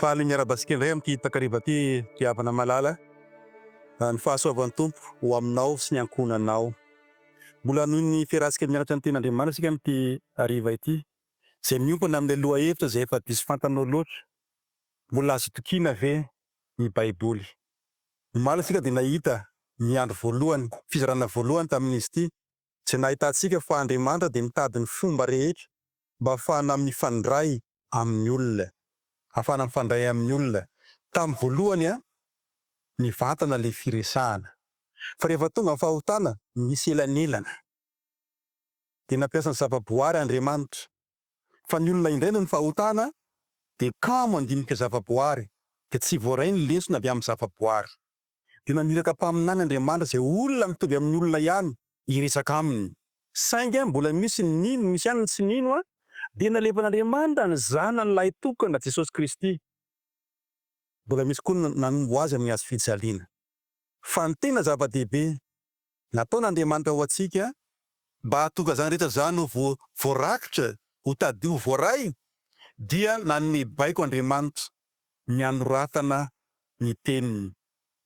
Faly miarahaba antsika indray amin'ity takariva ity ry havana malala. Ny fahasoavan'ny Tompo ho aminao sy ny ankohonanao. Mbola hanohy ny fiarahantsika mianatra ny Tenin'Andriamanitra isika amin'ity hariva ity, izay miompana amin'ilay lohahevitra izay efa diso fantanao loatra, Mbola azo itokiana ve ny Baiboly? Omaly isika dia nahita ny andro voalohany, fizarana voalohany tamin'izy ity, izay nahitantsika fa Andriamanitra dia mitady ny fomba rehetra mba hahafahana mifandray amin'ny olona. Hahafahana mifandray amin'ny olona. Tamin'ny voalohany, nivantana ilay firesahana. Fa rehefa tonga ny fahotana, nisy elanelana. Dia nampiasa ny zava-boary Andriamanitra. Fa ny olona indray noho ny fahotana dia kamo handinika zava-boary, dia tsy voaray ny lesona avy amin'ny zava-boary. Dia naniraka mpaminany Andriamanitra izay olona mitovy amin'ny olona ihany hiresaka aminy. Saingy mbola misy ny nino, misy ihany ny tsy nino, dia nalefan'Andriamanitra ny Zanany lahitokana, Jesosy Kristy. Mbola misy koa ny nanombo Azy amin'ny hazo fijaliana. Fa ny tena zava-dehibe nataon'Andriamanitra ho antsika mba hahatonga izany rehetra izany ho voarakitra, ho tadidio, ho voaray, dia nanome baiko Andriamanitra ny hanoratana ny Teniny.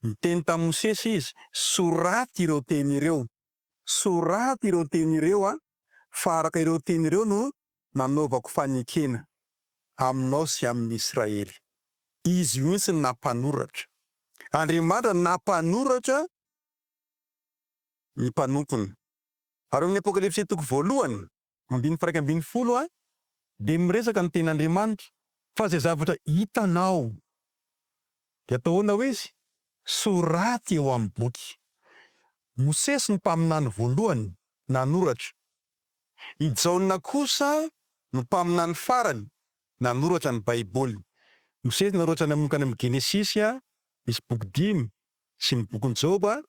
Niteny tamin'i Mosesy Izy, Soraty ireo teny ireo. Soraty ireo teny ireo, fa araka ireo teny ireo no nanaovako fanekena aminao sy amin'i Israely. Izy mihitsy no nampanoratra. Andriamanitra nampanoratra ny mpanompony. Ary ao amin'ny Apokalypsy toko voalohany, andininy faha 11, dia miresaka ny tenin'Andriamanitra, fa izay zavatra hitanao dia atao ahoana hoy izy? Soraty eo amin'ny boky. Mosesy no mpaminany voalohany nanoratra. I Jaona kosa no mpaminany farany nanoratra ny Baiboly. Mosesy nanoratra nanomboka any amin'ny Genesisy, misy boky dimy, sy ny bokin'i Joba,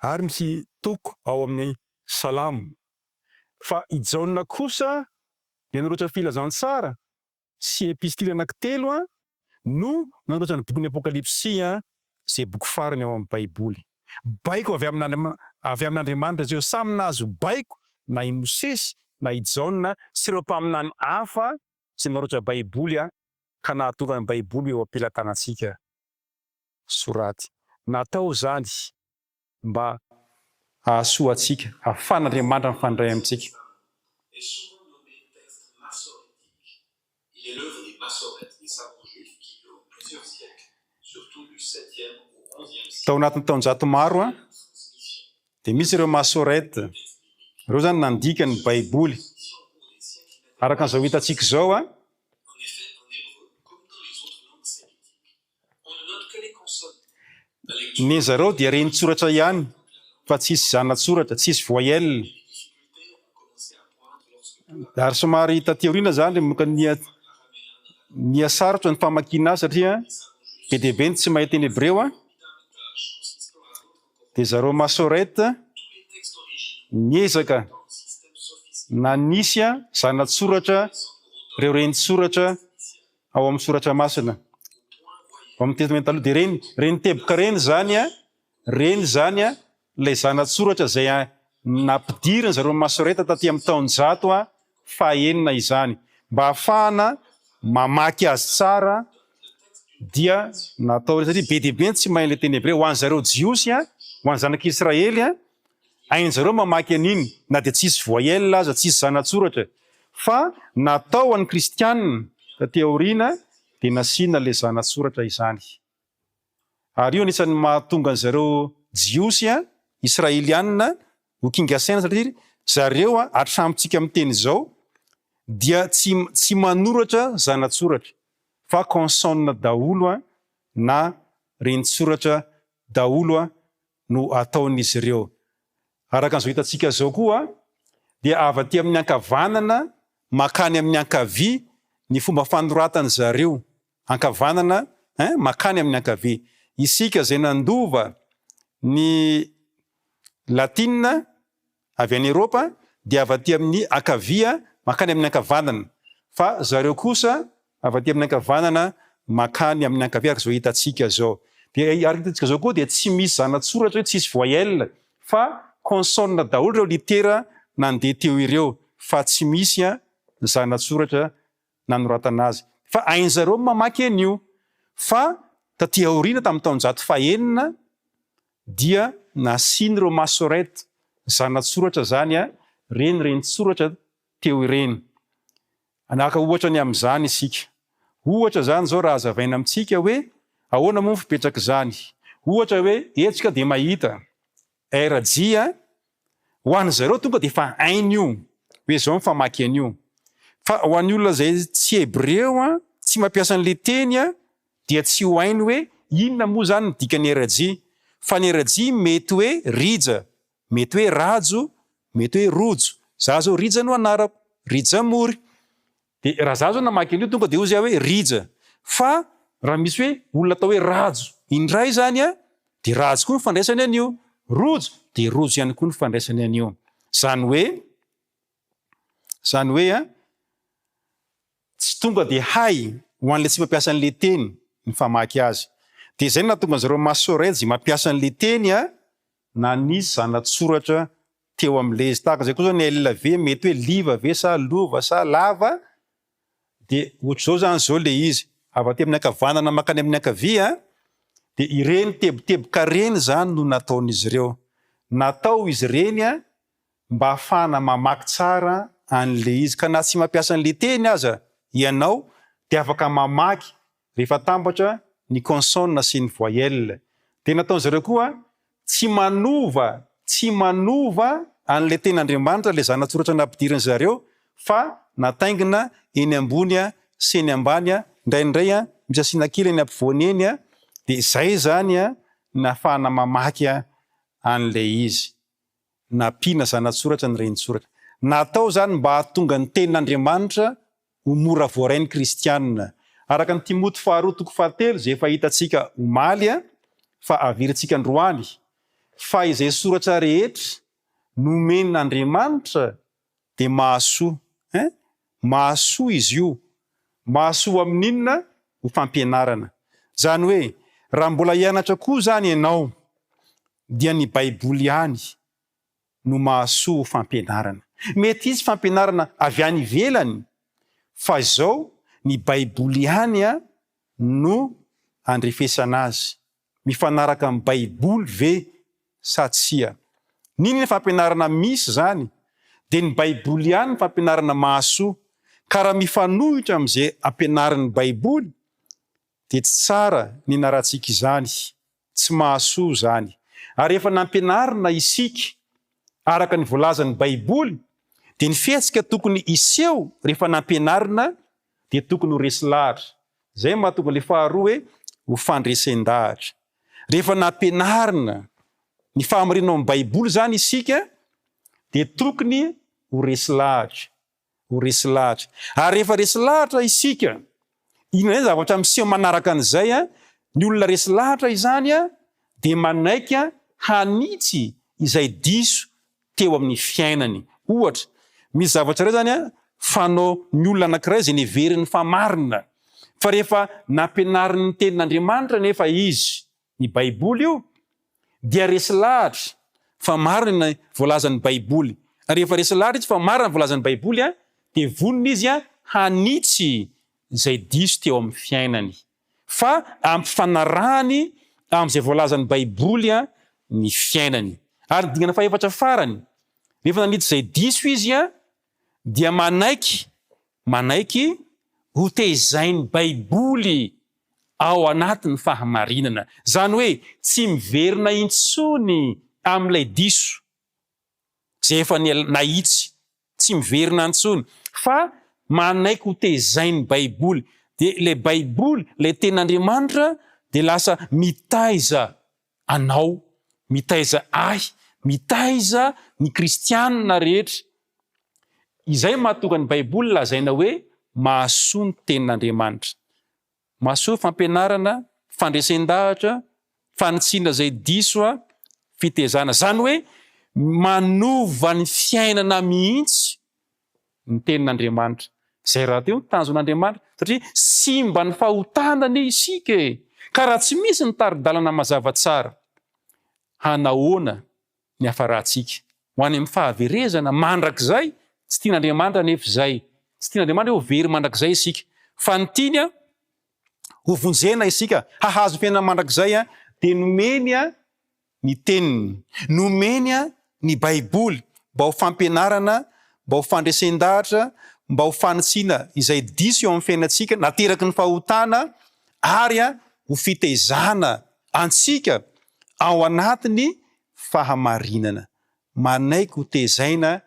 ary misy toko ao amin'ny Salamo. Fa i Jaona kosa dia nanoratra filazantsara sy epistily anankitelo no nanoratra ny bokin'ny Apokalypsy, izay boky farany ao amin'ny Baiboly. Baiko avy avy amin'Andriamanitra izy ireo. Samy nahazo baiko na i Mosesy na i Jaona sy ireo mpaminany hafa izay nanoratra Baiboly ka nahatonga ny Baiboly eo am-pelatanantsika. Soraty. Natao izany mba hahasoa antsika, hahafahan'Andriamanitra mifandray amintsika. Tao anatin'ny taonjato maro dia misy ireo Masorètes, ireo izany nandika ny Baiboly. Araka an'izao hitantsika izao, Ny zareo dia renintsoratra ihany fa tsisy zanatsoratra, tsisy voyelle. Ary somary taty aoriana zany manomboka niha niha sarotra ny famakiana azy satria be dia be ny tsy mahay teny hebreo an. Dia zareo masorète niezaka nanisy zanatsoratra ireo renintsoratra ao amin'ny soratra masina, ao amin'ny testamenta taloha, dia ireny, ireny teboka ireny izany an, ireny izany an, ilay zana-tsoratra izay nampidirin zareo Masoreta taty amin'ny taonjato fahenina izany, mba hahafahana mamaky azy tsara dia natao satria be dia be ny tsy mahay ilay teny hebreo, ho an'zareo Jiosy an, ho an'ny zanak'Israely an, Hain-jareo mamaky an'iny na dia tsisy voyelle aza, tsisy zana-tsoratra. Fa natao an'ny kristianina taty aoriana dia nasiana ilay zana-tsoratra izany. Ary io anisan'ny mahatonga an'zareo Jiosy, Israelianina ho kinga saina satria zareo hatramintsika miteny izao dia tsy tsy manoratra zana-tsoratra fa consonne daholo na renintsoratra daholo no ataon'izy ireo. Araka an'izao hitantsika izao koa, dia avy aty amin'ny ankavanana mankany amin'ny ankavia ny fomba fanoratan'ny zareo, ankavanana hein, mankany amin'ny ankavia. Isika izay nandova ny latina avy any Eropa dia avy aty amin'ny ankavia mankany amin'ny ankavanana, fa zareo kosa avy aty amin'ny ankavanana mankany amin'ny ankavia araka izao hitantsika izao. Dia araka hitantsika izao koa dia tsy misy zana-tsoratra hoe tsisy voyelle fa consonne daholo ireo litera nandeha teo ireo fa tsy misy zana-tsoratra nanoratana azy. Fa hain-dry zareo ny mamaky an'io. Fa taty aoriana tamin'ny taonjato fahenina dia nasian'ireo Masorètes zana-tsoratra izany ireny renintsoratra teo ireny. Naka ohatra ny amin'izany isika. Ohatra izany izao raha hazavaina amintsika hoe ahoana moa ny fipetrak'izany. Ohatra hoe hetsika dia mahita RJ a, ho an'ny zareo tonga dia efa hainy io hoe izao ny famaky an'io. Fa ho an'ny olona izay tsy hebreo a, tsy mampiasa an'ilay teny a, dia tsy ho hainy hoe inona moa izany ny dikan'ny RJ. Fa ny RJ mety hoe Rija, Mety hoe Rajo, mety hoe Rojo. Za zao Rija no anarako, Rija Mory. De raha za zao namaky an'io tonga de hozy aho hoe Rija. Fa raha misy hoe olona atao hoe Rajo indray zany an, de Rajo koa ny fandraisany an'io. Rojo, de Rojo ihany koa ny fandraisany an'io. Zany hoe, zany hoe an, Tsy tonga dia hay ho an'ilay tsy mampiasa an'ilay teny ny famaky azy. Dia izay no nahatonga an'zareo Masoretes izay mampiasa an'ilay teny nanisy zana-tsoratra teo amin'ilay izy. Tahaka izay koa izao ny LV mety hoe liva ve sa lova sa lava dia ohatr'izao izany izao ilay izy. Avy aty amin'ny ankavanana mankany amin'ny ankavia dia ireny teboteboka ireny izany no nataon'izy ireo. Natao izy ireny mba hahafahana mamaky tsara an'ilay izy. Ka na tsy mampiasa an'ilay teny aza ianao dia afaka mamaky rehefa atambatra ny consonne sy ny voyelle. Dia nataon-dry zareo koa tsy manova tsy manova an'ilay tenin'Andriamanitra ilay zana-tsoratra nampidirin-dry zareo fa nataingina eny ambony sy eny ambany, indraindray misy asiana kely eny ampovoany eny, dia izay izany no ahafahana mamaky an'ilay izy. Nampiana zana-tsoratra ny renintsoratra. Natao izany mba hahatonga ny Tenin'Andriamanitra ho mora voarain'ny Kristianina. Araka ny Timoty faharoa toko fahatelo izay efa hitantsika omaly fa averintsika androany, fa izay soratra rehetra nomen'Andriamanitra dia mahasoa. Hein? Mahasoa izy io. Mahasoa amin'inona? Ho fampianarana. Izany hoe, raha mbola hianatra koa izany ianao, dia ny Baiboly ihany no mahasoa ho fampianarana. Mety hisy fampianarana avy any ivelany, fa izao, ny Baiboly ihany no andrefesana azy. Mifanaraka amin'ny Baiboly ve sa tsia? N'inona fampianarana misy izany, dia ny Baiboly ihany ny fampianarana mahasoa. Ka raha mifanohitra amin'izay ampianarin'ny Baiboly, dia tsy tsara ny hinarantsika izany. Tsy mahasoa izany. Ary rehefa nampianarina isika araka ny voalazan'ny Baiboly, dia ny fihetsika tokony hiseho rehefa nampianarina dia tokony ho resy lahatra. Izay no mahatonga ilay faharoa hoe ho fandresen-dahatra. Rehefa nampianarina ny fahamarinana ao amin'ny Baiboly izany isika, dia tokony ho resy lahatra. Ho resy lahatra. Ary rehefa resy lahatra isika, inona indray ny zavatra miseho manaraka an'izay? Ny olona resy lahatra izany dia manaiky hanitsy izay diso teo amin'ny fiainany. Ohatra, misy zavatra iray izany fanao ny olona anankiray izay neveriny fa marina, fa rehefa nampianarin'ny Tenin'Andriamanitra anefa izy, ny Baiboly io, dia resy lahatra fa marina ny voalazan'ny Baiboly. Ary rehefa resy lahatra izy fa marina ny voalazan'ny Baiboly, dia vonona izy hanitsy izay diso teo amin'ny fiainany. Fa ampifanarahany amin'izay voalazan'ny Baiboly ny fiainany. Ary ny dingana fahefatra farany, rehefa nanitsy izay diso izy dia manaiky, manaiky hotezain'ny Baiboly ao anatin'ny fahamarinana. Izany hoe tsy miverina intsony amin'ilay diso izay efa nahitsy, tsy miverina intsony fa manaiky ho tezain'ny Baiboly. Dia ilay Baiboly, ilay Tenin'Andriamanitra dia lasa mitaiza anao, mitaiza ahy, mitaiza ny kristianina rehetra. Izay mahatonga ny Baiboly lazaina hoe mahasoa ny Tenin'Andriamanitra. Mahasoa fampianarana, fandresen-dahatra, fanitsiana izay diso, fitezana. Izany hoe manova ny fiainana mihitsy ny tenin'Andriamanitra. Izay rahateo ny tanjon'Andriamanitra satria simba ny fahotana anie isika e! Ka raha tsy misy ny tari-dalana mazava tsara, hanahoana ny hafarantsika? Ho any amin'ny fahaverezana mandrakizay? Tsy tian'Andriamanitra anefa izay. Tsy tian'Andriamanitra hoe ho very mandrakizay isika. Fa ny tiany ho vonjena isika, hahazo fiainana mandrakizay, dia nomeny ny Teniny. Nomeny ny Baiboly mba ho fampianarana, mba ho fandresen-dahatra, mba ho fanitsiana izay diso eo amin'ny fiainantsika nateraky ny fahotana, ary ho fitaizana antsika ao anatin'ny fahamarinana. Manaiky ho tezaina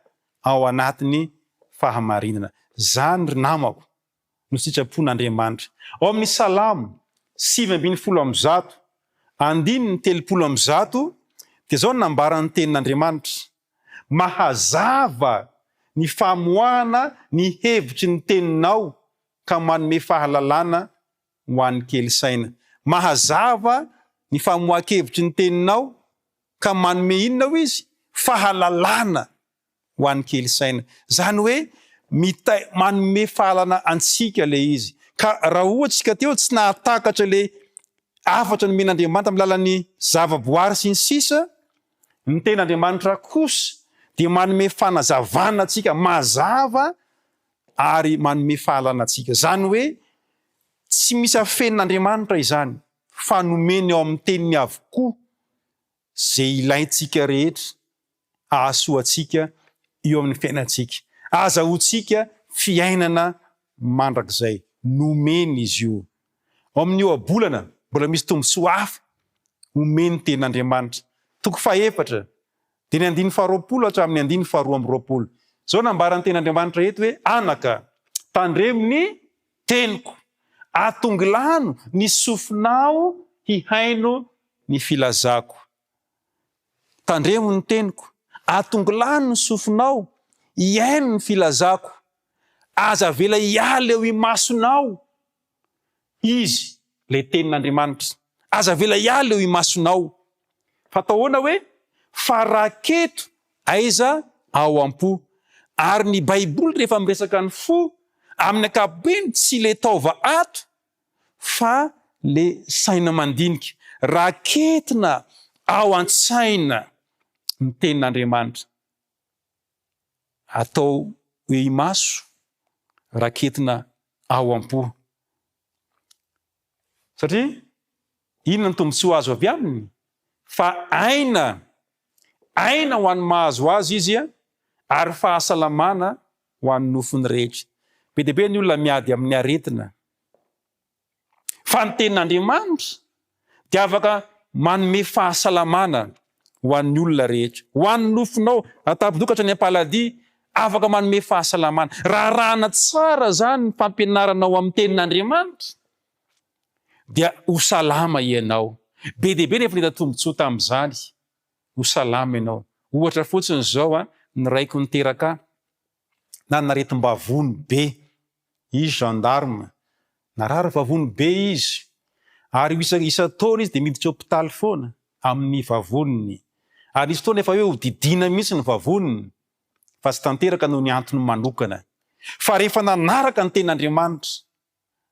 ao anatin'ny fahamarinana. Izany ry namako no sitrapon'Andriamanitra. Ao amin'ny Salamo 119, andininy 130, dia izao no nambaran'ny Tenin'Andriamanitra, Mahazava ny famoahana ny hevitry ny teninao ka manome fahalalana ho an'ny kely saina. Mahazava ny famoahan-kevitry ny teninao ka manome inona hoy izy? Fahalalana ho an'ny kely saina. Izany hoe mitay, manome fahalalana antsika ilay izy. Ka raha ohatra isika teo tsy nahatakatra ilay hafatra nomen'Andriamanitra amin'ny alalan'ny zavaboary sy ny sisa, ny tenin'Andriamanitra kosa dia manome fanazavana antsika mazava ary manome fahalalana antsika. Izany hoe tsy misy afenin'Andriamanitra izany fa nomeny ao amin'ny teniny avokoa izay ilaintsika rehetra hahasoa antsika eo amin'ny fiainantsika. Azahoantsika fiainana mandrakizay. Nomeny izy io. Ao amin'ny ohabolana, mbola misy tombontsoa hafa omen'ny Tenin'Andriamanitra. Toko fahefatra, dia ny andininy faharoapolo hatramin'ny andininy faharoa amby roapolo. Izao nambaran'ny Tenin'Andriamanitra eto hoe, Anaka, tandremo ny teniko, atongilano ny sofinao hihaino ny filazako. Tandremo ny teniko, atongilano ny sofinao hihaino ny filazako. Aza avela hiala eo imasonao Izy, ilay Tenin'Andriamanitra. Aza avela hiala eo imasonao. Fa atao ahoana hoe, Fa raketo aiza ao am-po. Ary ny Baiboly rehefa miresaka ny fo, amin'ny ankapobeny tsy ilay taova ato fa le saina mandinika. Raketina ao an-tsaina ny Tenin'Andriamanitra. Atao eo imaso, raketina ao am-po. Satria inona ny tombontsoa azo avy aminy? Fa aina, aina ho an'ny mahazo azy izy ary fahasalamana ho an'ny nofony rehetra. Be dia be ny olona miady amin'ny aretina. Fa ny tenin'Andriamanitra dia afaka manome fahasalamana ho an'ny olona rehetra. Ho an'ny nofonao, atapidokatra ny am-paladia, afaka manome fahasalamana. Raha arahana tsara izany ny fampianarana ao amin'ny tenin'Andriamanitra, dia ho salama ianao. Be dia be nefa nahita tombontsoa tamin'izany. Ho salama ianao. Ohatra fotsiny izao, ny raiko niteraka ahy, nanana aretim-bavony be izy gendarme, narary vavony be izy ary isa isan-taona izy dia miditra hopitaly foana amin'ny vavoniny ary nisy fotoana efa hoe ho didiana mihitsy ny vavoniny fa tsy tanteraka noho ny antony manokana fa rehefa nanaraka ny tenin'Andriamanitra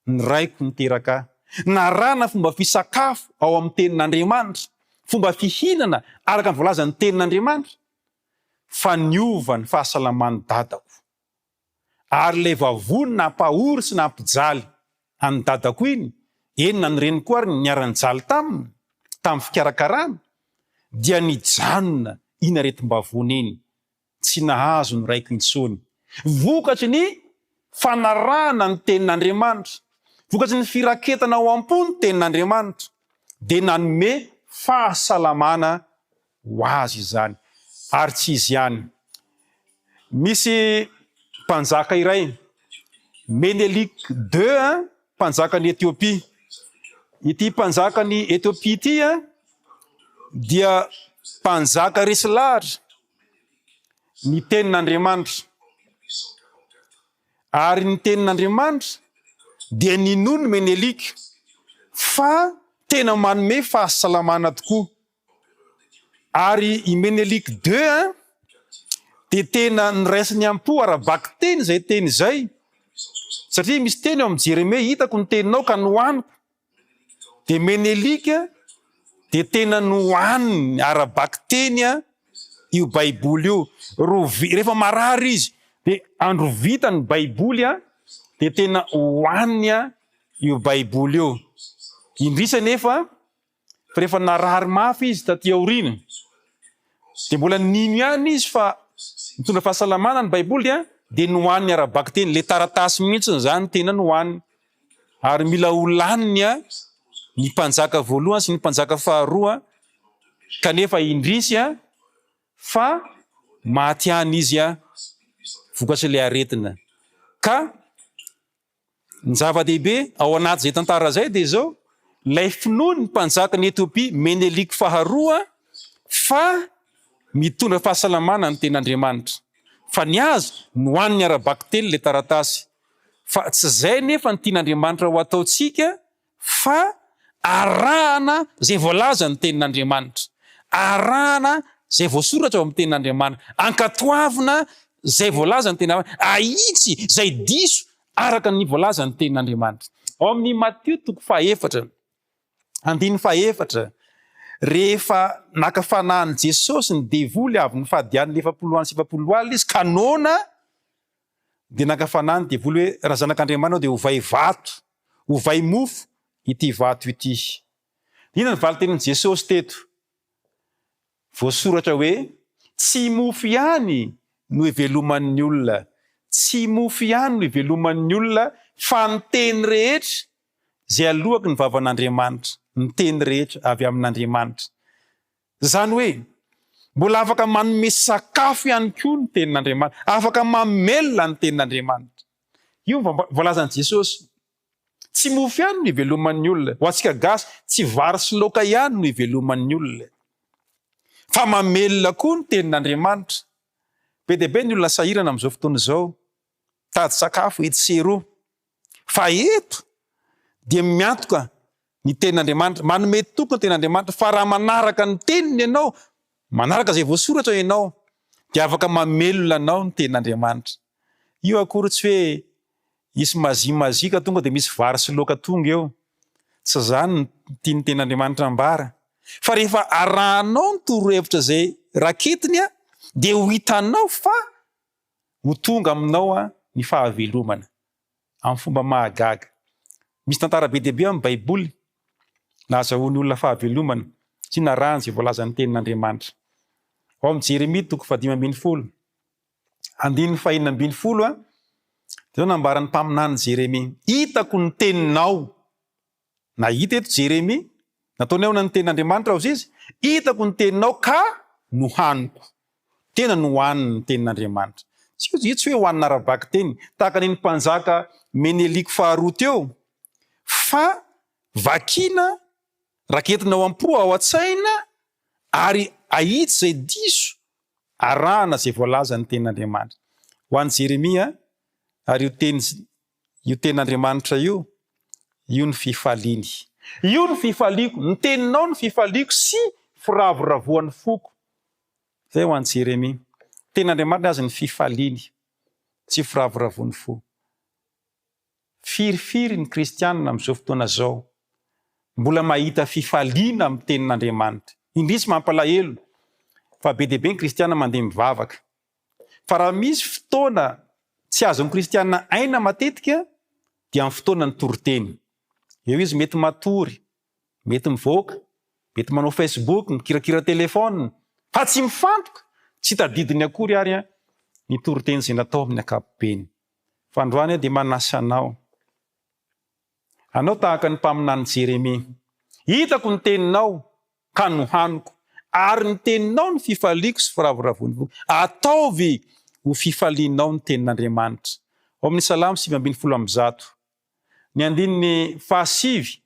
ny raiko niteraka ahy narahana fomba fisakafo ao amin'ny tenin'Andriamanitra fomba fihinana araka ny voalazan'ny tenin'Andriamanitra fa niova ny fahasalaman'ny dadako. Ary ilay vavony nampahory sy nampijaly an'i dadako iny, eny na ny reniko ary niara-nijaly taminy, tamin'ny fikarakarana, dia nijanona iny aretim-bavony iny, tsy nahazo ny raiko intsony. Vokatry ny fanarahana ny tenin'Andriamanitra, vokatry ny firaketana ao am-po ny tenin'Andriamanitra, dia nanome fahasalamana ho azy izany. Ary tsy izy ihany. Misy mpanjaka iray, Menelik ii, mpanjakan'i Etiopia. Ity mpanjakan'i Etiopia ity dia mpanjaka resy lahatra ny tenin'Andriamanitra. Ary ny tenin'Andriamanitra dia ninoan'i Menelik fa tena manome fahasalamana tokoa. Ary i Menelik ii dia tena noraisiny am-po ara-bakiteny izay teny izay, satria misy teny ao amin'i Jeremia, Hitako ny teninao ka nohaniko. Dia Menelik dia tena nohaniny ara-bakiteny io Baiboly io. Rovi-, rehefa marary izy dia androvitany ny Baiboly. dia tena hohaniny io Baiboly io. Indrisy anefa fa rehefa narary mafy izy taty aoriana dia mbola nino ihany izy fa mitondra fahasalamana ny Baiboly dia nohaniny ara-bakiteny, ilay taratasy mihitsy izany tena nohaniny. Ary mila ho laniny ny mpanjaka voalohany sy ny mpanjaka faharoa kanefa indrisy fa maty ihany izy vokatr'ilay aretina. Ka ny zava-dehibe ao anatin'izay tantara izay dia izao, ilay finoan'ny mpanjakan'i Etiopia Menelik faharoa fa mitondra fahasalamana ny tenin'Andriamanitra. Fa ny azy nohaniny ara-bakiteny ilay taratasy. Fa tsy izay anefa no tian'Andriamanitra ho ataontsika fa arahana izay voalaza ny tenin'Andriamanitra. Arahana izay voasoratra ao amin'ny tenin'Andriamanitra. Ankatoavina izay voalaza ny tenin'Andriamanitra. Ahitsy izay diso araka ny voalaza ny tenin'Andriamanitra. Ao amin'ny Matio toko fahaefatra, andininy fahaefatra, rehefa naka fanahy an'i Jesosy ny devoly avy nifady hanina 40 andro sy 40 alina izy ka noana, Dia naka fanahy ny devoly hoe, Raha zanak'Andriamanitra aho dia ovay vato, ovay mofo ity vato ity. Inona ny valin-tenin'i Jesosy teto? Voasoratra hoe, Tsy mofo ihany no iveloman'ny olona, tsy mofo ihany no iveloman'ny olona, fa ny teny rehetra izay aloaky ny vavan'Andriamanitra, ny teny rehetra avy amin'Andriamanitra. Izany hoe, mbola afaka manome sakafo ihany koa ny Tenin'Andriamanitra, afaka mamelona ny Tenin'Andriamanitra. Io no voalazan'i Jesosy. Tsy mofo ihany no iveloman'ny olona. Ho antsika gasy, tsy vary sy laoka ihany no iveloman'ny olona. Fa mamelona koa ny Tenin'Andriamanitra. Be dia be ny olona sahirana amin'izao fotoana izao, mitady sakafo etsy sy eroa. Fa eto dia miantoka ny tenin'Andriamanitra, manome toky ny tenin'Andriamanitra fa raha manaraka ny teniny ianao, manaraka izay voasoratra ianao, dia afaka mamelona anao ny tenin'Andriamanitra. Io akory tsy hoe hisy mazia mazia ka tonga dia misy vary sy laoka tonga eo. Tsy izany no tian'ny tenin'Andriamanitra ambara. Fa rehefa arahanao ny torohevitra izay raketiny dia ho hitanao fa ho tonga aminao ny fahavelomana amin'ny fomba mahagaga. Misy tantara be dia be amin'ny Baiboly nahazahoan'ny olona fahavelomana sy narahany izay voalazan'ny Tenin'Andriamanitra. Ao amin'ny Jeremia toko fahadimy ambin'ny folo, andininy fahenina ambin'ny folo, dia izao nambaran'ny mpaminany Jeremia, Hitako ny teninao. Nahita eto Jeremia, nataony ahoana ny tenin'Andriamanitra hozy izy? Hitako ny teninao ka nohaniko. Tena nohaniny ny tenin'Andriamanitra. Tsy io tsy hoe hohanina ara-bakiteny, tahaka an'iny mpanjaka Menelik faharoa teo, fa vakiana, raketina ao am-po, ao an-tsaina, ary ahitsy izay diso, arahana izay voalazan'ny tenin'Andriamanitra. Ho an'i Jeremia, ary io teny Io tenin'Andriamanitra io, io ny fifaliany. Io ny fifaliako, ny teninao no fifaliako sy firavoravoan'ny foko. Izay ho an'i Jeremia. Tenin'Andriamanitra ny azy ny fifaliany sy firavoravoan'ny fo. Firifiry ny kristianina amin'izao fotoana izao mbola mahita fifaliana amin'ny tenin'Andriamanitra. Indrisy mampalahelo fa be dia be ny kristianina mandeha mivavaka. Fa raha misy fotoana tsy azon'ny kristiana aina matetika dia amin'ny fotoanan'ny toriteny. Eo izy mety matory, mety mivoaka, mety manao facebook, mikirakira téléphone, fa tsy mifantoka, tsy tadidiny akory ary ny toriteny izay natao amin'ny ankapobeny. Fa androany aho dia manasa anao, anao tahaka ny mpaminany Jeremia, hitako ny teninao, ka nohaniko, ary ny teninao no fifaliako sy firavoravoan'ny foko. Ataovy ho fifalianao ny tenin'Andriamanitra. Ao amin'ny Salamo 119, ny andininy fahasivy,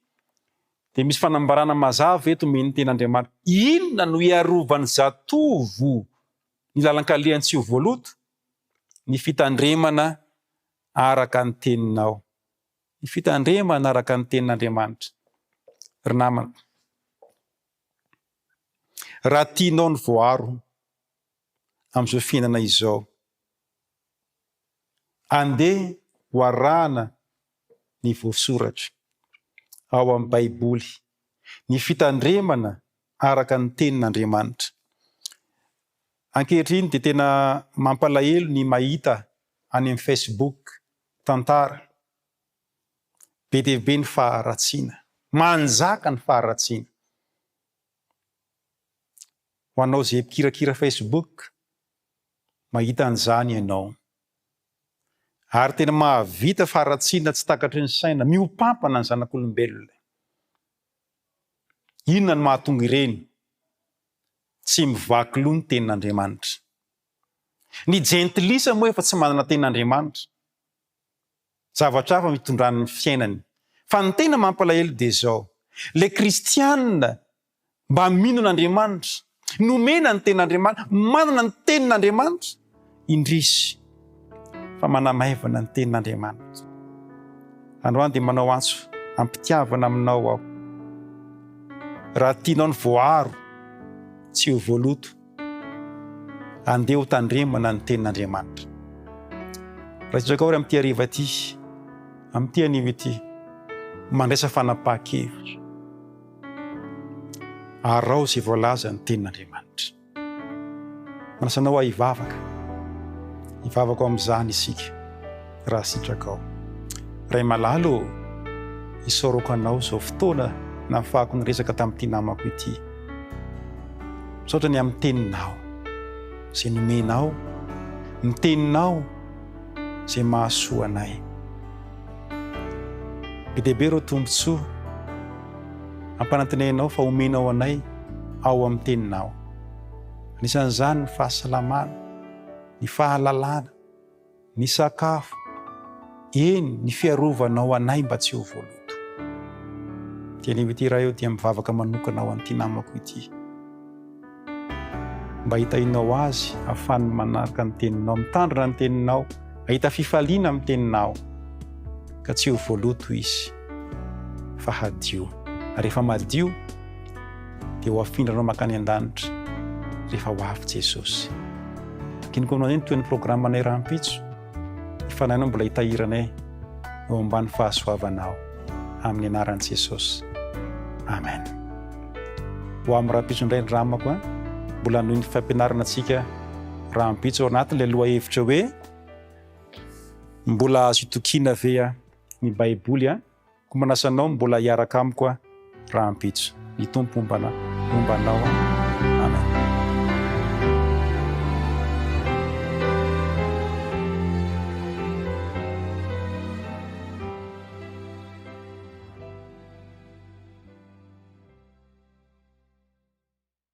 dia misy fanambarana mazava eto omen'ny tenin'Andriamanitra. Inona no hiarovan'ny zatovo ny lalan-kalehany tsy ho voaloto? Ny fitandremana araka ny teninao. Ny fitandremana araka ny tenin'Andriamanitra. Ry namana, raha tianao ny voaro amin'izao fiainana izao, andeha ho arahana ny voasoratra ao amin'ny Baiboly, ny fitandremana araka ny tenin'Andriamanitra. Ankehitriny dia tena mampalahelo ny mahita any amin'ny Facebook. tantara, be dia be ny faharatsiana, manjaka ny faharatsiana. Ho anao izay mpikirakira Facebook, mahita an'izany ianao. Ary tena mahavita faharatsiana tsy takatry ny saina, mihoa-pampana ny zanak'olombelona. Inona no mahatonga ireny? Tsy mivaky loha ny tenin'Andriamanitra. Ny jentilisa moa efa tsy manana tenin'Andriamanitra. Zavatra hafa no itondrany ny fiainany. Fa ny tena mampalahelo dia izao, ilay kristiana mba mino an'Andriamanitra, nomena ny tenin'Andriamanitra, manana ny tenin'Andriamanitra, indrisy fa manamaivana ny tenin'Andriamanitra. Androany dia manao antso am-pitiavana aminao aho. Raha tianao ny voaaro tsy ho voaloto, andeha ho tandremana ny tenin'Andriamanitra. Raha sitrakao ary amin'ity hariva ity, amin'ity anio ity, mandraisa fanapahan-kevitra. Araho izay voalaza ny tenin'Andriamanitra. Manasa anao aho hivavaka. Hivavaka ao amin'izany isika, raha sitrakao. Ray malala ô, isaorako anao izao fotoana nahafahako niresaka tamin'ity namako ity. Misaotra ny amin'ny teninao izay nomenao, ny teninao izay mahasoa anay. Be dia be ireo tombontsoa ampanantenainao fa omenao anay ao amin'ny Teninao. Anisan'izany ny fahasalamana, ny fahalalana, ny sakafo, eny, ny fiarovanao anay mba tsy ho voaloto. Ity anio ity Ray ô dia mivavaka manokana ho an'ity namako ity. Mba hitahianao azy hahafahany manaraka ny teninao, mitandrina ny teninao, hahita fifaliana amin'ny teninao, ka tsy ho voaloto izy fa hadio. Ary rehefa madio dia ho afindranao mankany an-danitra rehefa ho avy Jesosy. Ankiniko aminao indray ny tohin'ny programanay rahampitso. Ny fanahinao mbola hitahiranay eo ambany fahasoavanao. Amin'ny anaran'i Jesosy. Amen. Ho amin'ny rahampitso indray ny ramako a. Mbola hanohy ny fampianarana antsika rahampitso ao anatin'ilay lohahevitra hoe mbola azo itokiana ve a ny Baiboly a? Koa manasa anao mbola hiaraka amiko a rahampitso. Ny Tompo homba anao.